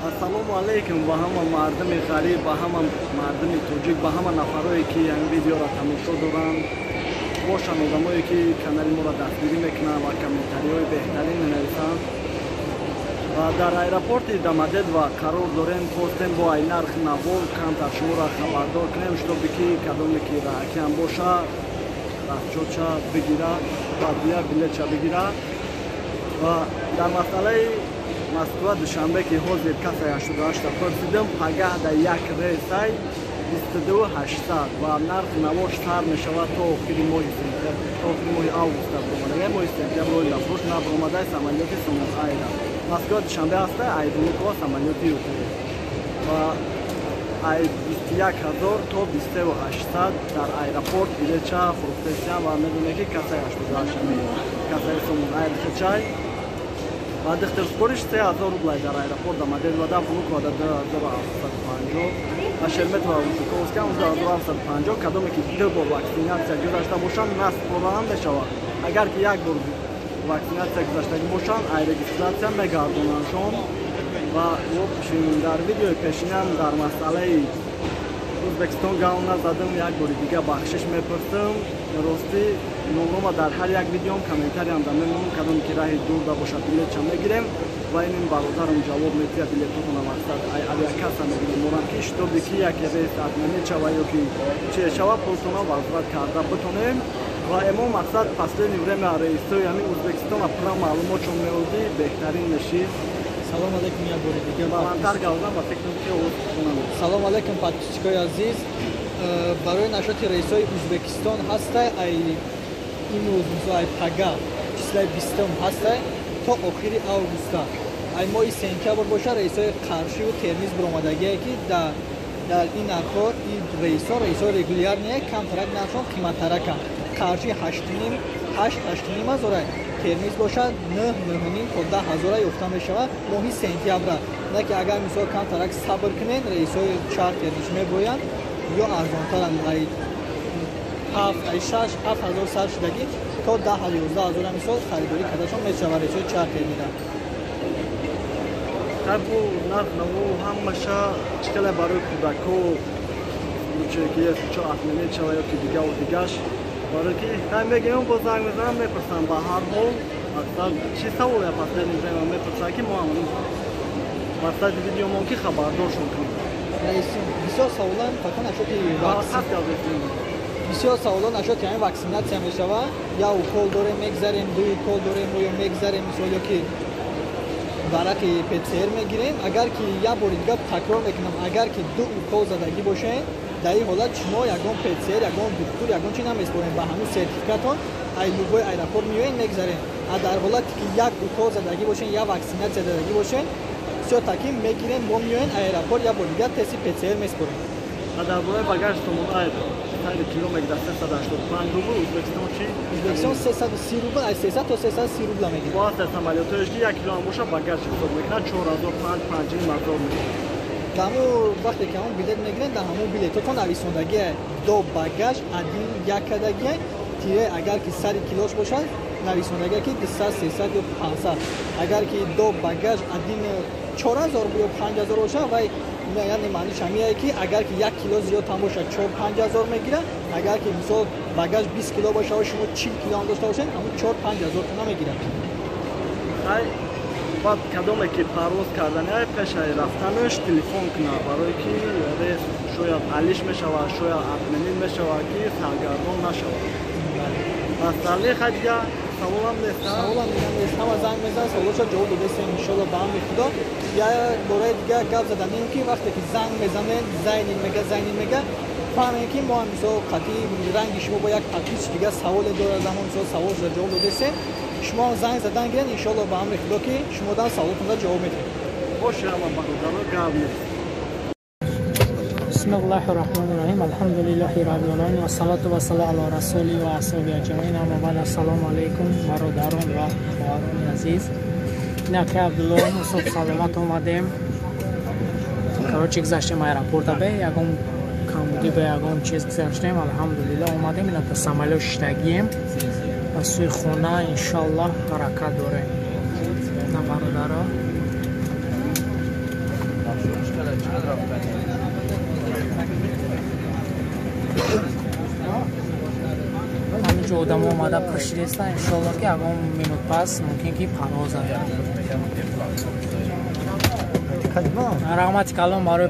Ассалому алайкум ба ҳама мардуми ғариб, ба ҳама мардуми тоҷик, ба ҳама нафарое, ки ин видеоро тамошо доранд. Бошанд одамое, ки канали моро дастгирӣ мекунанд ва комментариҳои беҳтарин менависанд. Ва дар аэропорти Домодедово қарор дорем, хостем бо ай нарх наво камтар шуморо хабардор кунем, чтобы ки кадоме ки раҳакиам боша, расчётша бигира ва бия билетша бигира. Ва дар масъалаи Москва Душанбе, ки ҳозир касай 88-та пурсидим, пагаҳ дар як рейсай 22 800 ва нархи навош сар мешавад то охири моҳи сентябр, то охири моҳи августа биромада. Моҳи сентябр ои фурӯш набиромадай самолёти Сомон Айра. Москва Душанбе ҳаста, ай Внуково самолёти ЮТР. Ва ай 21 000 то 23 800 дар аэропорт билетша фурӯхтесиям ва медонем, ки касай 88 касаи Сомон Айр хечай ва духтурспориш 3000 рублай дар аэропорт Домодедово, да Внуково да 2750 ва Шереметьево Жуковский ҳам 2750. Кадоме ки ду бор ваксинатсия гузашта бошанд, насупоран мешавад. Агар ки як бор ваксинатсия гузаштагӣ бошанд, ай регистрация мегардонандшон. Ва дар видеои пешинам дар масъалаи Ӯзбекистон гап назадам, як бори дига бахшиш мепурсам. Ростӣ, номрома дар ҳар як видеом комментариям да мемонам, кадоме ки раҳи дурда бошад, билетша мегирем ва инин бародарам ҷавоб медиҳад. Билетотона мақсад ай авиакасса мегирем морам, ки чтобы ки яке рейс отменить шава ё ки чие шава, пултона возврат карда битонем. Ва эмо мақсад последнее время рейсҳои ҳамин Ӯзбекистона пурра маълумотшон меодӣ, беҳтарин мешид. Салом алейкум як бори дигар. Баландтар гавзам ба фикр ки овоз. Салом алейкум, подписчикои азиз. Барои нашоти рейсҳои Ӯзбекистон ҳастай, ай имрӯз, мисол, ай пага, числаи 20-ум ҳастай то охири августа. Ай моҳи сентябр боша, рейсҳои Қаршиву Термиз биромадагие, ки дар ин нархҳо ин рейсҳо, рейсҳои регулярные, камтарак нархшон қиматтараканд. Қарши ҳаштним, ҳашт, ҳаштним ҳазора, Термиз бошад нӯҳ, нӯҳним то 10 ҳазора ёфта мешавад моҳи сентябра. На ки агар, мисол, камтарак сабр кунед, рейсҳои чартерниш мебоянд ё арзонтаранд, ай ҳафт, ай шаш, 7000 сар шудагӣ то 10, 11 ҳазора, мисол, харидорӣ кардашон мешавад рейсҳои чартернида. Табу нарх наво ҳамаша чӣ хеле барои кӯдакҳо, ки чо отменить шава ё ки дигаву дигаш, барои ки ҳай мегӯям, бо занг мезанам, мепурсам. Ба ҳар ҳол, мақсад, чӣ саволе последнее время мепурсам, ки мо ҳам мақсади видеомон ки хабардоршон кунем. Бисёр саволан фақат нашоти бисёр саволо нашоти ҳамин ваксинатсия мешавад. Я укол дорем, мегзарем, ду укол дорем ё мегзарем, мисол, ё ки варақи ПЦР мегирем. Агар ки, як бори дига такрор мекунам, агар ки ду укол задагӣ бошед, дар ин ҳолат шумо ягон ПЦР, ягон духтур, ягон чи намеспорем. Ба ҳамун сертификатон ай любой аэропорт меоен, мегзарем. А дар ҳолате ки як укол задагӣ бошен, як ваксинатсия задагӣ бошен, всё-таки мегирем, мо меоен аэропорт, як бори дига тести ПЦР меспорем. А дар бораи багаж Сомон Айр сари кило мегирад 385 рубл, Ӯзбекистон чи? Ӯзбекистон 330 рубл, аз 300 то 330 рубла мегирад. Бо ҳаста самолётоеш ки 1 кило ҳам боша, багаж ҳисоб мекунад, 4000, 5, 5,5 ҳазор мегирад. Ҳамун вақте ки ҳамун билет мегирем, дар ҳамун билетотон нависондагие до багаж один як кардагие тире. Агар ки сари килош бошад, нависондагие ки 200, 300 ё 500. Агар ки до багаж один 4000 ё 5000 бошад, вай яъне маъниш ҳамие, ки агар ки 1 кило зиёд ҳам бошад, 4-5 ҳазор мегирад. Агар ки, мисол, багаж 20 кило бошад ва шумо 40 кило ҳам дошта бошед, ҳамун 4-5 ҳазор тона мегирад. Баъд кадоме ки парвоз кардани, пешаи рафтанаш телефон кунад, барое ки рейс шояд алиш мешавад, шояд отменить мешавад, ки саргардон нашавад. Масъалаи хай дига саволам нест. Саволам дига нест. Ҳама занг мезанад, саволоша ҷавоб додастем, иншолло, ба амри Худо. Як бораи дига гап заданем, ки вақте ки занг мезанед, зайнин мега, зайнин мега, фаҳмем, ки мо ҳам, мисол, қатъи ранги шумо бо як подписчик дига саволе дорад. Ҳамон, мисол, саволша ҷавоб додастем. Шумо занг задан гирен, иншолло, ба амри Худо, ки шумодан саволотонда ҷавоб медиҳем. Боше, ҳама бародаро, гап нест. بسم الله الرحمن الرحيم، الحمد لله رب العالمين، والصلاة والسلام على رسوله وأصحابه أجمعين، أما بعد، السلام علیکم برادران و خواهران عزیز. اینکه عبدالله صبح سلامت اومدیم. короче, гузаштем аэропорта, бе ягон камбудӣ, бе ягон чиз гузаштем, алҳамдулилло, омадем. Ина та самолёт шиштагием, ба сӯи хона иншаллоҳ ҳаракат дорем. На, бародаро. Ҳаминҷо одамо омада пур шидестанд. Иншоалло ки ягон минут пас мумкин ки парвоз ояд. Раҳмати калон барои